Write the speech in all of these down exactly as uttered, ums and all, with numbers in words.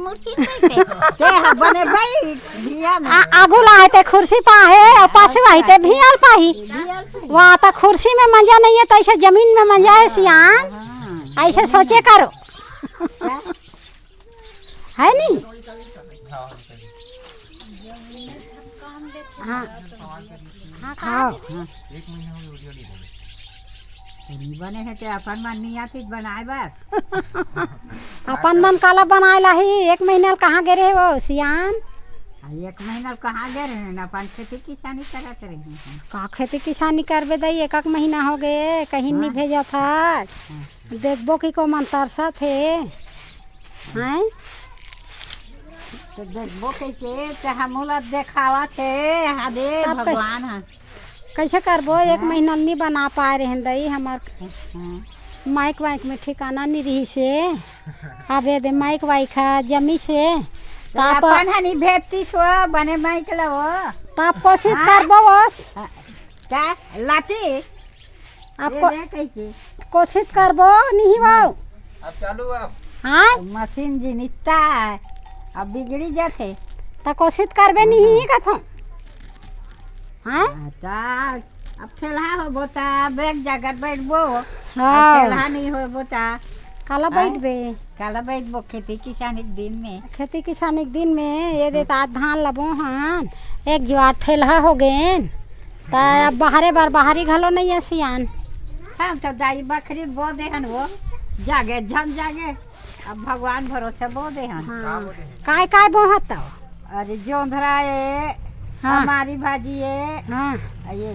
ते ह बने बई, भिया में। आ, आगू ला हे ते खुर्सी पाहे, अउ पाछू आही ते भियाल पाही। भियाल पाही। वाह, त खुर्सी में मजा नहीं है, त ऐसे जमीन में मजा है, सियान। हाँ। ऐसे सोचे करो। है नी? हाँ। हाँ, हाँ। एक महीना हो गया वीडियो नहीं बने। नहीं बने हैं ते अपन मन नहीं आती बनाए बर। अपन मन काला बनाए लाही, एक महीना ल कहाँ गे रहे वो सियान? आ, एक महीना ल कहाँ गे रहे हैं? अपन खेती किसानी करत रहे हैं। का खेती किसानी करबे दई, एक एक महीना हो गए, कहीं नहीं हाँ। भेजत हस। हाँ। देखबो कि को मन तरसत हे। हैं? तो देखबो कइके, ते हमू ला देखावत हे, हाँ दे तब कइ-, भगवान ह। कइसे करबो? एक हाँ। महीना ल नी बना पाए रहेन दई, हमर हाँ। माइक वाइक में ठिकाना नी रहिस हे। अब ये दे माइक वाइक ह जमिस हे। तो त आप अपन ह नी भेजतीस हो, बने माइक ला वो। त आप कोशिश हाँ? करबो ओस। हाँ। का? लाठी? आप ये को-, ले कइसे? कोशिश करबो, नहीं बाऊ। अब चालू अब। हाँ? मशीन जिनिता है, अब बिगड़ी जाथे। त कोशिश करबे नहीं कथो। हाँ? हाँ, त अब ठेलहा होबो त, अब एक जगह बैठबो। अब हाँ। ठेलहा नहीं होबो त। काला हाँ? बैठबे? काला बैठबो खेती किसानी के दिन में। खेती किसानी के दिन में ये दे त आज धान लबो हन, एक जुआर ठेलहा हो गेन। त अब बाहरे बर बाहरी घलो नहीं है सियान। हम तो दाई बखरी बो देहन वो, जागे झन जागे, अब भगवान भरोसे बो देहन। हाँ। काय काय बोहत तो? अरे जोंधरा ए, हाँ। हमारी भाजी ए, हाँ। ये,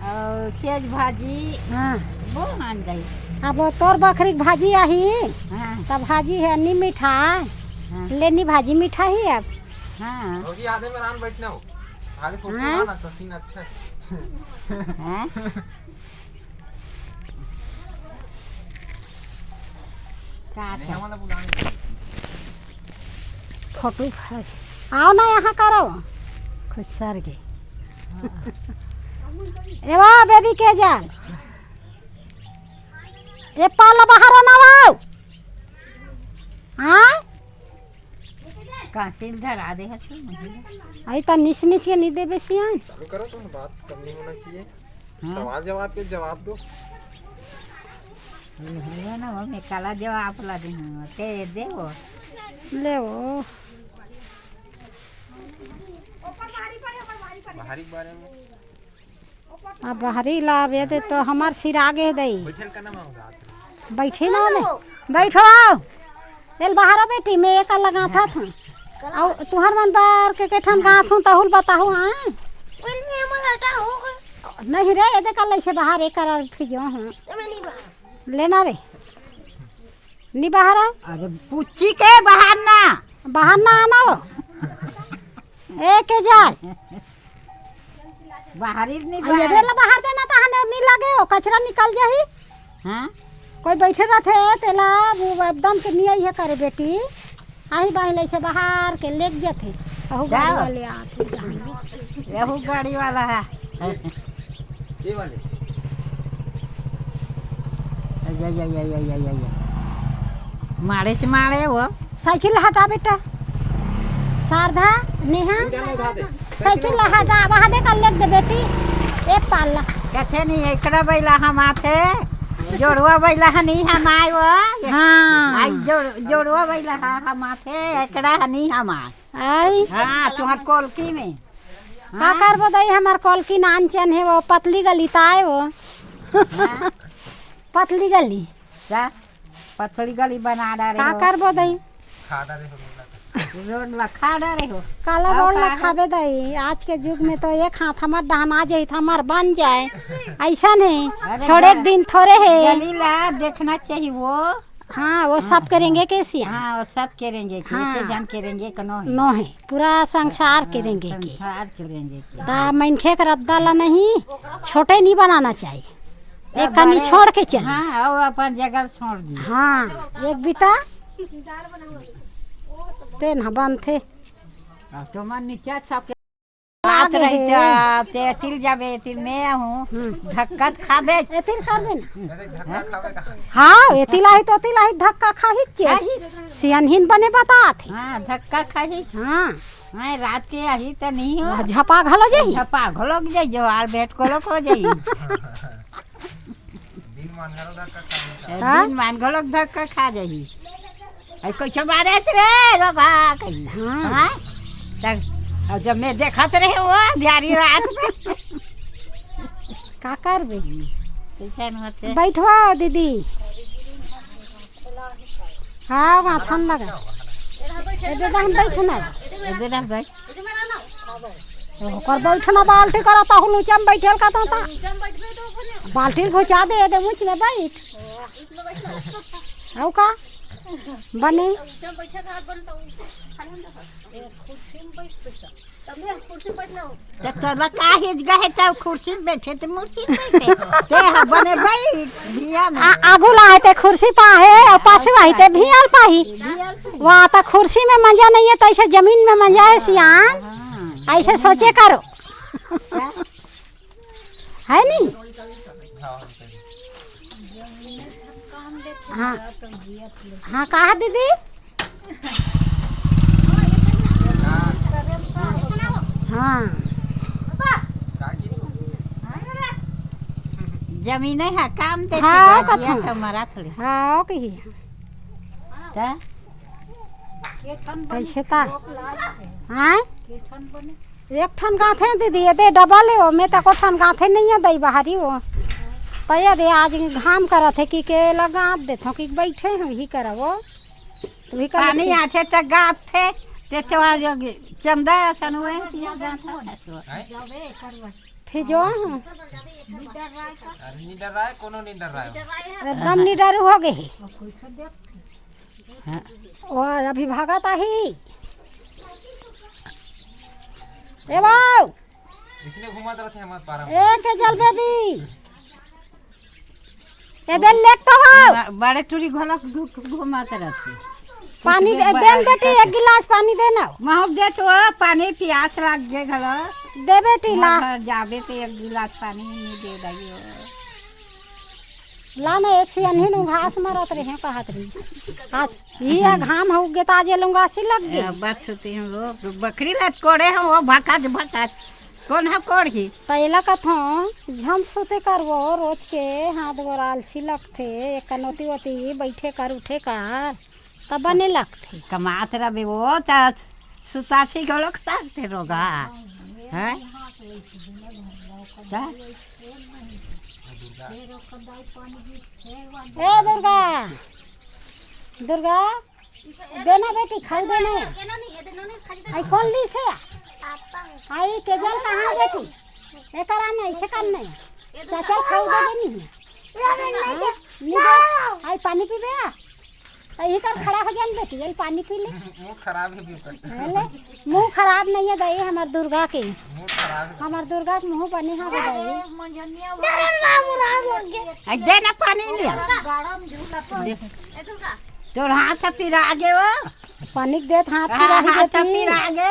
और केज भाजी, हाँ। बोहन दाई। अब तोर बखरी के भाजी आही, हाँ। त भाजी है नी मिठाय, हाँ। लेनी भाजी मिठाही अब। हाँ। होगी आधे में रान बैठना हो। आगे कुर्सी हाँ? ना, तो सीन अच्छा है। हाँ? का नहीं, था? हमारा बुलाने का। फोटो खा-, आओ ना यहाँ करो। खुद सर के। ए वाह, बेबी के जान। ए पाला बाहर हो ना वाओ। हाँ? कांटी ल धरा दे हस तू, नहीं। आई त निस निस के नहीं देबे सियान। चालू करो तुम, बात कम नहीं होना चाहिए। हाँ। सवाल जवाब के जवाब दो। ये है ना, वो मैं काला जवाब ला दे हूँ, ते दे वो। ले वो। बाहरी के बारे में। अब बाहरी ला आवे दे तो हमार सिर आगे दई। बैठे ना ले। बैठो आओ। एल बाहर आओ बेटी, मैं एक लगात हूँ। आओ तुहर मन बार के के ठन गात हूँ, तहुल बताहू, हाँ? नहीं रे, ये देख ले से बाहर एक कर फिजो हूँ। लेना रे। नी बाहर आ? अरे पुच्ची के बाहर ना। बाहर ना आना हो। ए के जाय। बाहर ही नहीं आ, ये बाहर। बेला बाहर देना त हने नी लगे हो, कचरा निकल जाही। हाँ? कोई बैठे रहते तेला वो एकदम के नी आई है करे बेटी। आही बाही ले से बाहर के लेके जाते। अहू गाड़ी वाले आते जाने। यहू गाड़ी वाला है। ये वाले। या, या, या। मारे से मारे वो। साइकिल हटा बेटा। शारदा, नेहा। उठा ना, उठा दे। साइकिल हटा, वहाँ दे कर लेके दे बेटी। ए पाला। कथे नहीं, एकरा बैला हम आथे। जोड़वा बैला ह नहीं हम आए वो। हाँ। आई जोड़-, जोड़वा बैला ह हम आथे, एकरा ह नहीं हम आए। आई। हाँ, तुम्हार कोलकी में। का हाँ। करबो दई, हमार कोलकी नानचन है वो, पतली गली ताए वो। हाँ। पतली गली। का? पतली गली बना डारे का हो। करबो दई? खा डारे हो रोड ला। रोड ला खा डारे हो। काला और रोड ला का है? खाबे दई। आज के युग में तो एक हाथ हमार डहना जाए, हमार बन जाए। ऐसा नहीं, अरे छोड़े ग-, के दिन थोड़े है। गली ला देखना चाहिए वो। हाँ, वो सब करेंगे कैसे? हाँ, वो सब करेंगे के, हाँ। के जान करेंगे के नो है। नो है, पूरा संसार हाँ, करेंगे के। संसार करेंगे के। ता मनखे के रद्दा ला नहीं, छोटे नहीं बनाना चाहिए। एक कनी बड़े छोड़ के चल। हाँ, वो अपन जगह छोड़ दी। हाँ, एक बिता। तेन ह बनथे। अब तो मन नीचे छके आगे रही हे। त ते एतिल जाबे, एतिल में आहूँ। हम्म। धक्का त खाबे। एतिल खाबे ना। हाँ, एतिल आही तो एतिल आही, धक्का खाही चे। खाही। सियनहिन बने बतात हे। हाँ, धक्का खाही। हाँ। हाँ, रात के आही त नहीं हो। हाँ, झपा घलो जाही। झपा घलो जाही, जो आल भेंट घलो हो जाही। दिन मान घलो धक्का खा जाही। हाँ? दिन मान घलो धक्का खा जाही। अरे कुछ मारे रे, रोगा कही। हाँ। हाँ? तब, अब जब मैं देखत रहे वो, बिहारी रात में। का करबे? कैसे न होते? बैठवा दीदी। हाँ, माथन लगा। ए दे हम बैठना। ए दे हम बैठ। ओकर बैठना बाल्टी करत, ताहू नीचा में बैठल का ता। बाल्टी ल घुचा दे, ए दे ऊँच में बैठ। आऊ का? बने। त तोला का हिच गहे, त कुर्सी में बैठे, त मुर्सी में बैठे। ते ह बने बैठ, भिया में। आ, आगू ला हे ते कुर्सी पाहे, अउ पाछू आही ते भियाल पाही। भियाल पाही। वाह, त कुर्सी में मजा नहीं है, त ऐसे जमीन में मजा है, सियान। हाँ। ऐसे सोचे करो। है नहीं? हाँ। हाँ, कहा दीदी? हाँ। जमीन है, काम देखे हाँ, जा, कथन। दिया तो मरा थोड़ी। हाँ, कही। त? कैसे ता? हाँ? एक ठन गाँथे दीदी, ये दे डबल है वो, मैं तको ठन गाँथे नहीं है दई बाहरी वो। तो ये दे आज घाम करत हे कि के लगा देथो कि बैठे हैं, वही करबो। वही कर पानी लेते। आथे त गाँथे, ते तो आज चंदा असन हुए हैं कि गाँथे। फिर जो हाँ। अरे नहीं डर रहा है, कोनो नहीं डर रहा है। एकदम निडर हो गए हे। हाँ। वो अभी भागत आही। ए बाऊ। इसने घुमात रहते हैं हमारे पारा में। ए के जल बेबी। ए दे लेक तो हो। ब-, बड़े टूरी घोलक घु-, घु-, घुमात रहते। पानी दे, दे न बेटी, एक गिलास पानी दे ना। महक दे तो, पानी पियास लाग गे घलो। दे बेटी, ला। घर जाबे तो एक गिलास पानी नहीं दे दाइयो। ला ना, ऐसी अनही नु घास मारत रहे, कहत रही। आज ये घाम हो गे, ताजे लुंगासी लग गे। ए, बात सुती हम लोग, बकरी लटकोड़े हम वो भकाच भकाच। कौन है कोड़ही? त एला कथों, झन सुते करबो, रोज के हाथ गोड़ आलसी लगथे, एक कनोती ओती बैठे कर, उठे कर, त बने लगथे। कमात रबे वो, त सुतासी घलोक ताकथे रोगा। हैं? त? ए दुर्गा, दुर्गा, देना बेटी, खाऊ देना। आई कौन ली से? आई के जल कहाँ बेटी? एकर आने ऐसे कर नहीं। चाचा खाऊ दे देनी है। हाँ? नहीं दे। आई पानी पीबे? तो यही कर खड़ा हो जान बेटी, यही पानी पी ले। मुंह खराब है भी कर। है ले? मुंह खराब नहीं है दई हमर दुर्गा के। मुंह खराब है। हमर दुर्गा के मुंह बने हाँ दई। आई दे ना पानी लिया। दे। तोर हाथ पिरा गे वो। पानी के देत हाथ हाँ, पिरा ही हाथ देती। पिरा गे।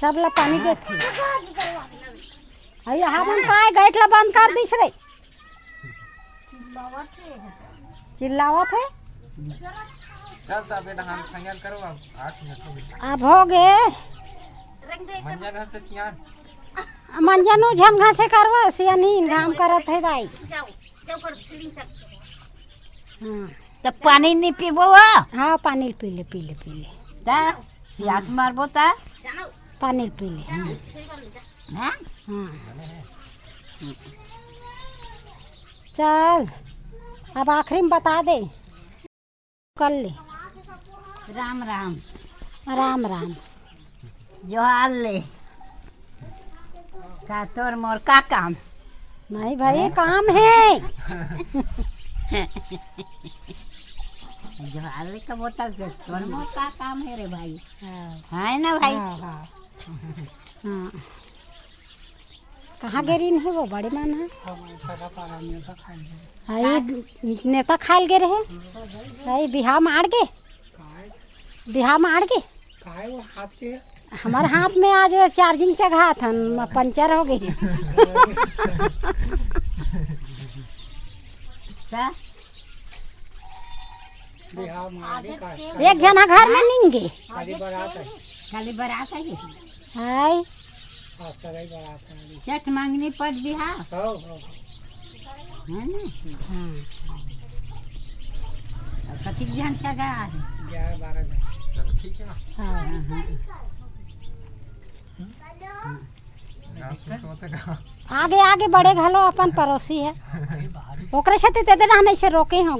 सब ला पानी देत ही। अरे हमन काय गेट ला बंद कर दिस रे। चिल्लावत है। चल त बेटा हम संगल करो अब आठ मिनट हो गए। अब हो गए। मंजन हंस के सियान। मंजन उ झन घासे करवा सियानी घाम करत है दाई। हाँ। त पानी नहीं पीबो वो? हाँ, पानी पी ले, पी ले, पी ले। त प्यास मारबो त? पानी पी ले। हाँ? हाँ। चल, अब आखिरी में बता दे। कर ले। राम राम। राम राम। जोहार ले। का तोर मोर का काम? नहीं भाई, काम है। जोहार ले का बोतल के तोर मोर का काम है रे भाई? हाँ। है ना भाई? हाँ, हाँ। हाँ। कहाँ गे रहिन हे वो बड़े मन ह? हाँ, ये नेवता खाए ल गे रहे। हाँ, ये बिहाव म आड़ गे। बिहाव म आड़ गे। काय वो हाथ के? हमर हाथ में आज वो चार्जिंग चघात हन, म-, पंचर हो गई। का? बिहाव में आगे का? एक झन ह घर में निंगे। खाली बरात है। खाली बरात है। हाय। आज सगाई बरात है। चट मांगनी पट बिहाव। हो, हो। है ना? हाँ। अब कतिक झन सगा है? ग्यारह बारह झन। चलो, ठीक है ना। हाँ। हाँ, हाँ। आगे, आगे बढ़े घलो अपन पड़ोसी है। ओकरे सेती तेदे रहन अइसे रोके हों।